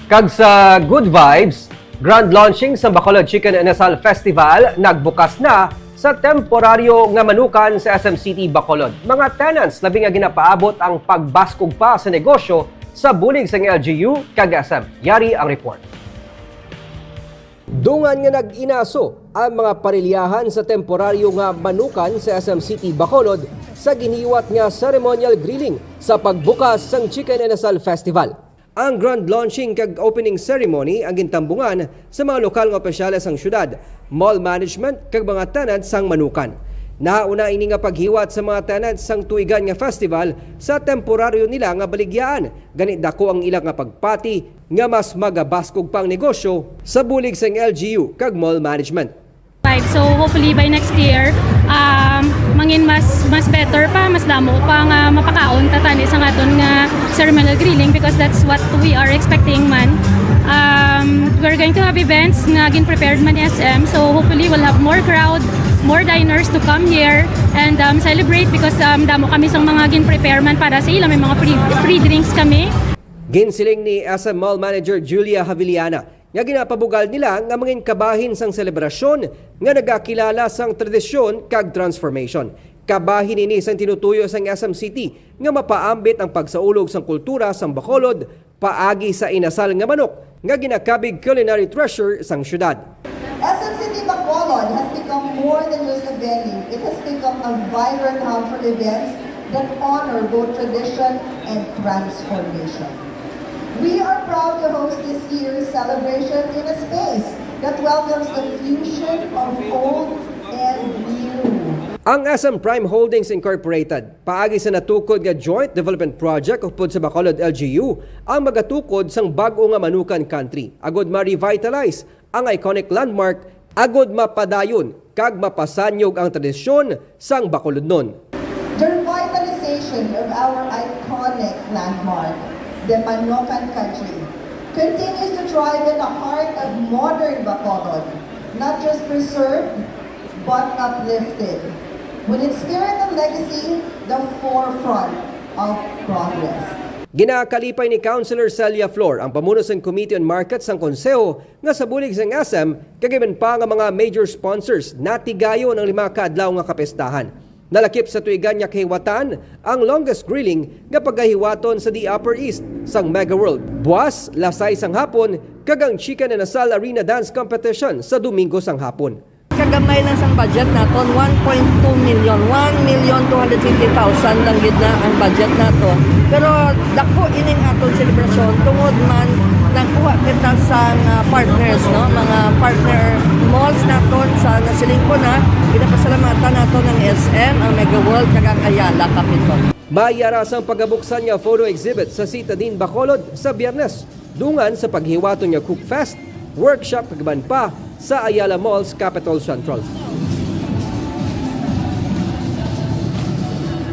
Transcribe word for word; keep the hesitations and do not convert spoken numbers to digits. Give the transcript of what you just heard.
Kag sa good vibes, grand launching sa Bacolod Chicken Inasal Festival nagbukas na sa temporaryo nga manukan sa S M City Bacolod. Mga tenants labi nga ginapaabot ang pagbaskog pa sa negosyo sa bulig sang L G U kag S M. Yari ang report. Dungan nga nag-inaso ang mga parilyahan sa temporaryo nga manukan sa S M City Bacolod sa ginhiwat nga ceremonial grilling sa pagbukas sang Chicken Inasal Festival. Ang grand launching kag opening ceremony ang gintambungan sa mga lokal nga opisyales sang syudad, mall management, kag mga tenants sang manukan. Nahauna ini nga paghiwat sa mga tenants sang tuigan nga festival sa temporaryo nila nga baligyaan, gani dako ang ila nga pagpati nga mas magabaskog pa ang negosyo sa bulig sang L G U kag mall management. So hopefully by next year, um, mangin mas mas better pa, mas damo pa nga mapakaon ta tani sa aton nga ceremonial grilling, because that's what we are expecting man. Um, we're going to have events nga gin-prepared man ni S M, so hopefully we'll have more crowd, more diners to come here and um, celebrate, because um, damo kami sang mga gin-prepare man para sa ila, may mga free, free drinks kami. Ginsiling ni S M Mall Manager Julia Haviliana nga ginapabugal nila nga mangin kabahin sang selebrasyon nga nagakilala sang tradisyon kag transformation. Kabahin ini sang tinutuyo sang S M City nga mapaambit ang pagsaulog sang kultura sang Bacolod paagi sa inasal nga manok nga ginakabig culinary treasure sang syudad. S M City Bacolod has become more than just a venue. It has become a vibrant hub for events that honor both tradition and transformation. We are proud to host this year's celebration in a space that welcomes the fusion of old and new. Ang S M Prime Holdings Incorporated, paagi sa natukod nga Joint Development Project upod sa Bacolod L G U, ang magatukod sang bag-o nga Manukan Country agud ma-revitalize ang iconic landmark agud mapadayon kag mapasanyog ang tradisyon sang Bacolodnon. The revitalization of our iconic landmark, the Manokan Country, continues to thrive in the heart of modern Bacolod, not just preserved, but uplifted, with its spirit and legacy the forefront of progress. Ginakalipay ni Councilor Celia Flor, ang pamuno sang Committee on Market sang Konseho, nga sa bulig sang S M kag iban pa nga mga major sponsors natigayon ang lima ka adlaw nga kapistahan. Nalakip sa tuigan nga kahiwatan ang longest grilling nga pagahiwaton sa the Upper East sang Mega World, buas las sais sang hapon, kag ang Chicken Inasal Arena Dance Competition sa Domingo sang hapon. Kagamay lang sang budget naton, one point two million, one million two hundred fifty thousand lang gid na ang budget nato. Pero dako ining aton selebrasyon tungod man nagkuha kita sang ah, partners, no, mga partner malls naton sa nasiling ko na. Ginapasalamatan naton ang S M, ang Mega World, kag ang Ayala Capital. May ara sang pagabuksan nga photo exhibit sa Citadine Bacolod sa Biyernes, dungan sa paghiwaton nga Cook Fest, workshop kag iban pa sa Ayala Malls, Capitol Central.